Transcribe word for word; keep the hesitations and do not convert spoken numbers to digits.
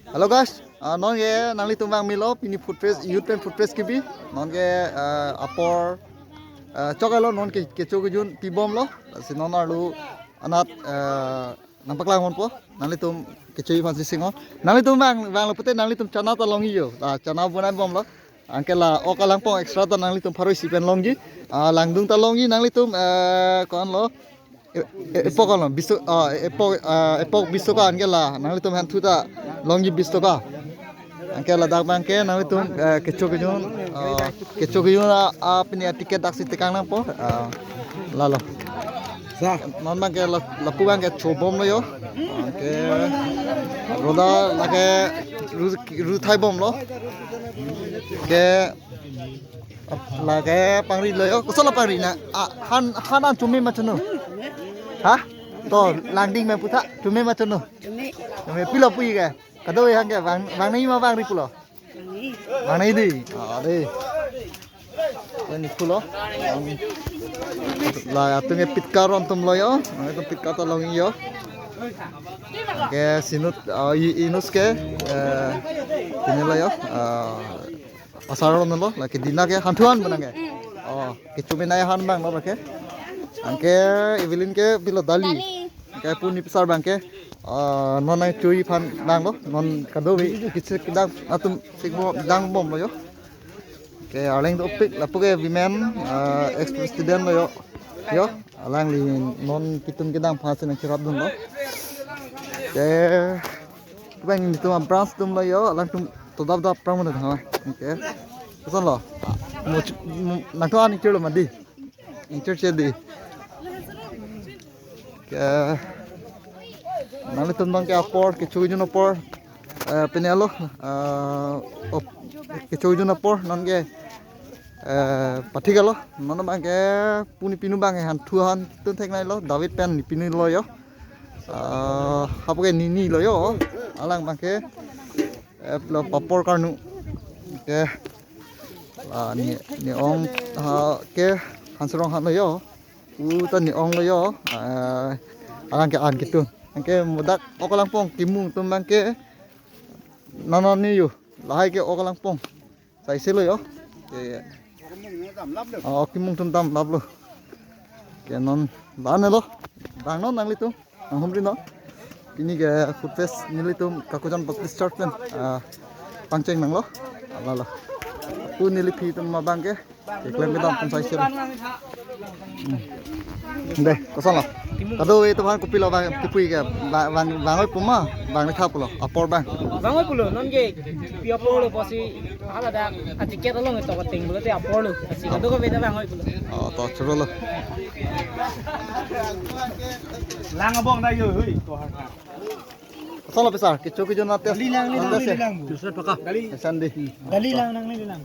Hello guys, ah, non ke nanglitum vang milo pini food fest, youth pen food fest kebi. Non ke, ah, apor, ah, chok alo non ke kecho kejun pibomlo. Si non arlo anat, ah, nangpaklang ponpo. Nanglitum kecho iphan si singon. Nanglitum vang vanglo pute nanglitum chana ta longji yo. Ah, chana bonai bomlo. Anke la ok alangpong extra ta nanglitum pharo isi pen longji. Ah, langdung ta longji nanglitum, eh, ko-an lo. E-, e-, epok ko-an lo, biso, ah, epok, ah, epok biso ko-an ke la nanglitum hanthu ta longji biso ko. Anke ladak abang ke nanglitum, eh, kecho kejun, ah, kecho kejun a, a pini a ticket dak si tekang nangpo, ah, lalo. Sa. Non abang ke la, lapu abang ke chobomlo yo. Anke roda lake ru, ruthai bomlo. Ke lake pangri lo yo. Koson lo pangri na? Ah, han, han an chome ma chono? Ha? To langding me putha chome ma chono? Chome. Chome, pilo pu-i ke? Kado-i hang ke vang, vangnangji ma vangri pulo? Vangnangji. Vangnangji dei. Ah, dei. Vangnangji pulo. La atum ke pitka ron atum lo yo. Atum pitka ta longji yo. Ke sinut, ah, i-, inut ke, eh, pini lo yo. Ah, asar ron lo, lake dina ke hanthu an bonang ke. Oh, kecho bonai han abang lo lake. Anke Evelyn ke pilo, dali. Dali. Anke puni pesar abang ke, ah, non nangcho iphan abang lo, non kado-i kisi kedam atum sik bo dang bomlo yo. Ke arleng dopik lapu ke women, ah, ex president lo yo. Yo, alangli non ketun kedam aphan si nangcherapdunlo. Ke abang netum a branch atum lo yo, alangtum to dap dap prang mana thang. Anke. Koson lo? Mo, mo, nangtum an ingjir lo ma dei? Ingjir che dei. Ke nanglitum abang ke apor, kecho kejun apor, eh, pini alo, eh, op-, kecho kejun apor non ke, eh, pathik alo, non abang ke puni pinu abang ke hanthu han tun theknei lo, David pen ni pinu lo yo. Ah, hapu ke nini lo yo. Alang abang ke, eh, lo papor karnu. Ke, ah, ni, ni-ong, ah, ke Hanserong han lo yo. Uta ni-ong lo yo. Ah, alang ke an ketun. Anke modak ok alangpong kimung atum abang ke nana ni yo. Lahai ke ok alangpong. Sai se lo yo. Ke, oh, kimung atum damlaplo. Ke non la-an lo. Vang non nanglitum. Nanghumri non. Pini ke food fest nelitum Kakojan Baptist Church pen, ah, pangcheng nanglo. Lalo. Pu neli phi atum abang ke keklem kedam atum sai se lo. Hmm. Dei, koson lo? Kado-i atum aphan kopilo vang, kipu-i ke, vang, vang, vangvoi pu ma, vangtha pulo, apor abang? Vangvoi pulo, non ke pi apor lo pusi, hala dak a ticket along to kating pulote apor lo, si kado-kave ta vangvoi pulo. Oh, to choro lo. Lang abong da yo, hui, to ha. Koson lo pesar, kecho kejun a test. Dali lang, dali lang, dali lang. Dali. Sandi. Dali lang, lang, dali lang.